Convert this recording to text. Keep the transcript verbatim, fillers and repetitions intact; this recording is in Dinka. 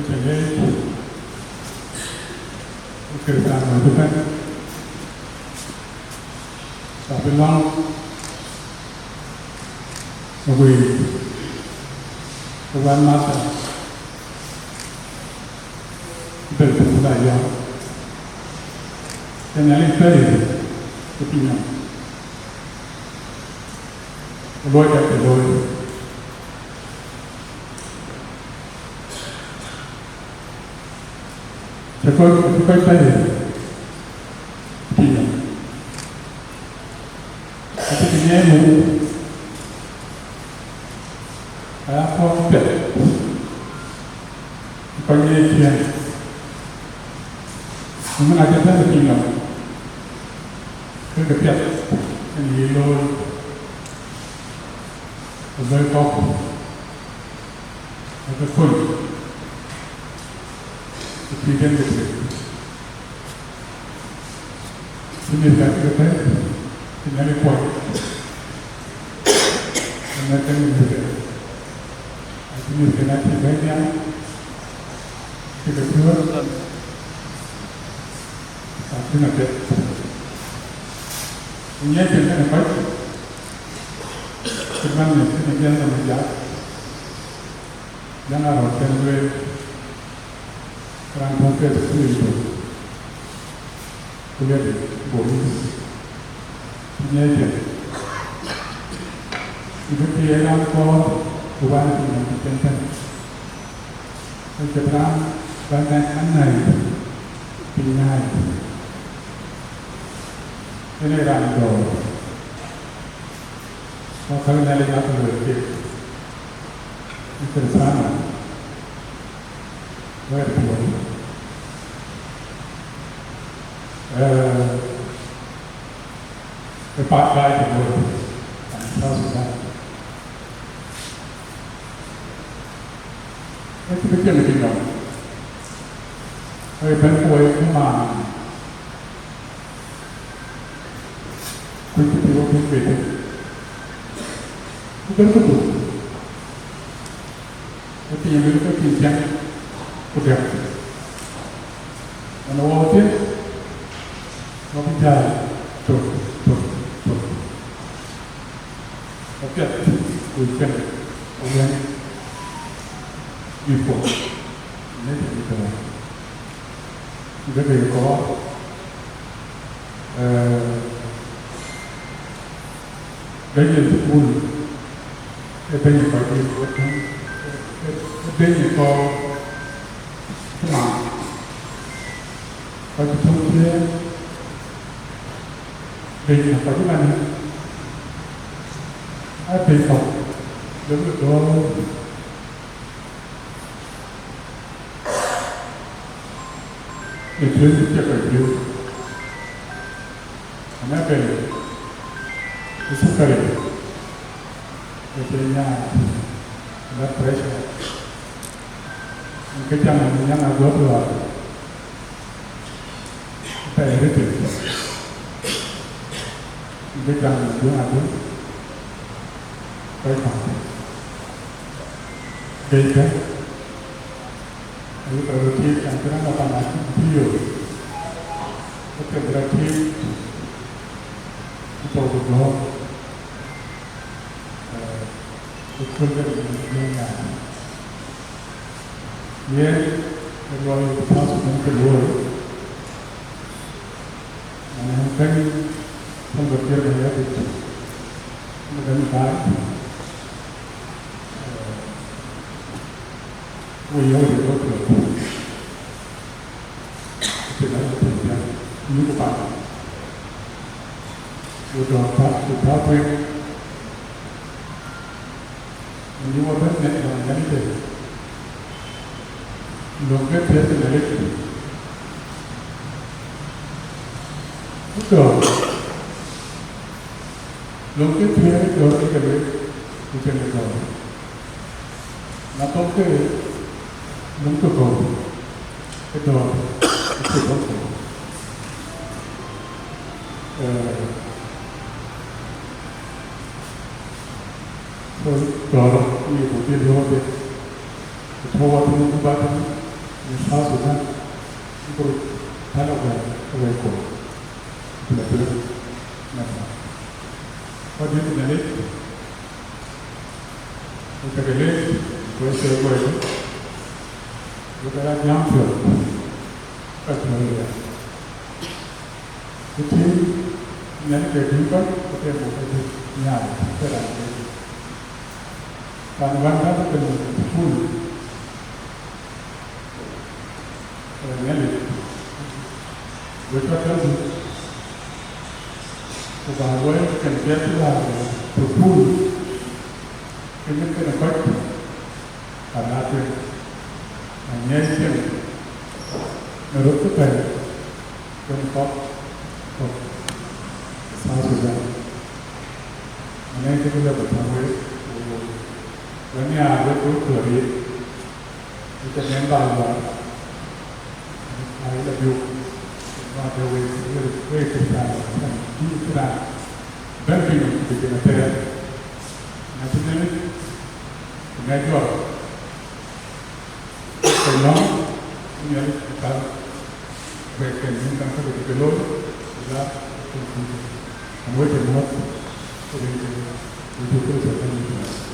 Cï leec, Krïthian wël ëbɛ̈n, ka bï lɔ̈ŋ ë wëi ë wɛ̈t Martha, bɛ̈ny Thukula Yɔ̈ɔ̈k, ke Nhialic pɛ̈i ë piny nɔm, ku luɔi dɛ̈t cï looi. Cï kɔc, cï kɔc pɛ̈i ë piny nɔm, acï ke ŋiɛc muk, aya kɔ̈k piɛth, cï kɔc ŋiɛc ciëën. Ku mën acï bɛ̈n ë piny nɔm, ke ke piɛth en ye looi, ku looi kɔ̈k, ke ke kony ë pïïr den ke piɛth. Cï mïthken ke pɛ̈i, cï Nhialic kuɔny, ëmɛn ke mïthken, acï mïthken acï bɛ̈i nhial, cï ke piɔ̈ɔ̈th, ka cïn apiɛth. Ku ŋiɛc cïn kënë kɔc, cï man në cïn ë jiɛɛm nɔm ë jak, yɛn aa rɔt cïn lueel, raan tɔ̈ ke cï tök, ku liɛpë bolis, cï ŋiɛc cïn, cï bï thiëëc raan kɔɔr, ku wään cïn nɔm cï cïn tën. Ë cï raan bɛ̈n an näi piny nääi, yen ee raan dɔ̈ɔ̈r, ku käk Nhialic aa ke lueel kek ë Krïthiano wɛ̈ɛ̈r piɔ̈u. Ee, ë path baai ke looi pan South Sudan. Acï bï piɛŋ ë piny nɔm, ë bɛ̈n ku woi ë maan, ku cï bï wok bï bɛ̈n, ku bɛ̈n ku dhuk, ë piny luel ke piny piɛŋ, ku dɛ̈k, ɣɔn ë wɔ thiëk, wɔ bï jääl tök, tök, tök. Apiɛth ku cieŋ ku wëŋ bï puɔ̈k në tëde tɔ̈u. Bï ke kɔɔr, ee, bɛ̈ny ë thukul, ee bɛ̈ny ë kɔc dït, ee bɛ̈ny ë kɔc cï man, kɔc cï thöŋ ciëën, bɛ̈ny ë kɔc cï man, aa bɛ̈ny kɔ̈k, lëu bï gɔ̈ɔ̈r ë tueŋ cï kɔc piɔ̈u, ëmɛn bɛ̈ny ë thukari, ë cï nyaai blood pressure, ë ke jam ë nyaŋ aguɔ̈p luaar, ë pɛɛi rëtëk, ë ke jam ë juëŋ adï, kɔc kɔ̈k, bɛ̈ny kë, ayï kɔc röt thiëëc an, kënë ŋa pan acï bï yök, ke ke bï rɔt thiëëc, ku tɔ̈u ku gɔ̈ɔ̈r, ee, ëkööl ke röt ŋic ë nyaai. Yen ë luɔi ë path mɛn ke luɔi, man ë bɛ̈ny Salva Kiir Mayardit, ë bɛ̈ny baai, ee, wo yɔ̈ɔ̈k ë röt piɔ̈ɔ̈th, ë piny nɔm ë piny piɛth, nyuku pan, wo dɔ̈ɔ̈r path, ku path wek, Në yï wɔ bɛ̈n ŋɛk lɔn Nhialic de, löŋ ke thiëër ke Nhialic, ku dɔ̈ɔ̈r, löŋ ke thiëër dɔ̈ɔ̈r ke ke lueel, ku cïn ë dɔ̈ɔ̈r. Na thok ke löŋ ke kɔ̈u, ke dɔ̈ɔ̈r, ke cï dɔ̈ɔ̈r kɔ̈u. Ee, So, dɔ̈ɔ̈r, ku ye ku dhil yööth, ku tɔ̈u wɔ thïn ku bä thïn, Në South Sudan, ku röt päl awɛ̈ɛ̈r ke wek kɔ̈k, ku la bï röt nath. Kɔc dït Nhialic, ku ke ke leec, ku ë cï guɔ̈ɔ̈r, ku ke la jam piɔ̈u, ka piɔ̈u aya. Ku tïŋ, Nhialic ke tïŋ kɔc, ku ke muk ke tïŋ nhial, ke raan ke tïŋ. Raan wään ka ke muk thukul, Nhialic, we cɔk kɛ̈l thïn, ku bä luɔi kën piɛth wäär thukul, kën kën kɔc, ka na tueŋ, na ŋiɛc cieŋ, në röt kë pɛ̈i, kën kɔc kɔ̈k South Sudan. Ŋiɛc cï lëu bä thäm wek, ku wek nhiaar wek ku tuɔ̈r yic. Ëcï nɛn bä luɔi, ayï la biuk, ŋɔɔt de wek, wek, wek Krïthian, kan bï Krïthian bɛ̈n piny, bï piny athɛɛr. Na cï nɛn, ku ŋɛk jɔl, ke nɔm, ku Nhialic ku päl, wek kën yïn kan ka bï ke looi, ku la, ku kuc. An wek cï muɔ̈th, ku rin ke, ku cuk Krïtho kan yïn.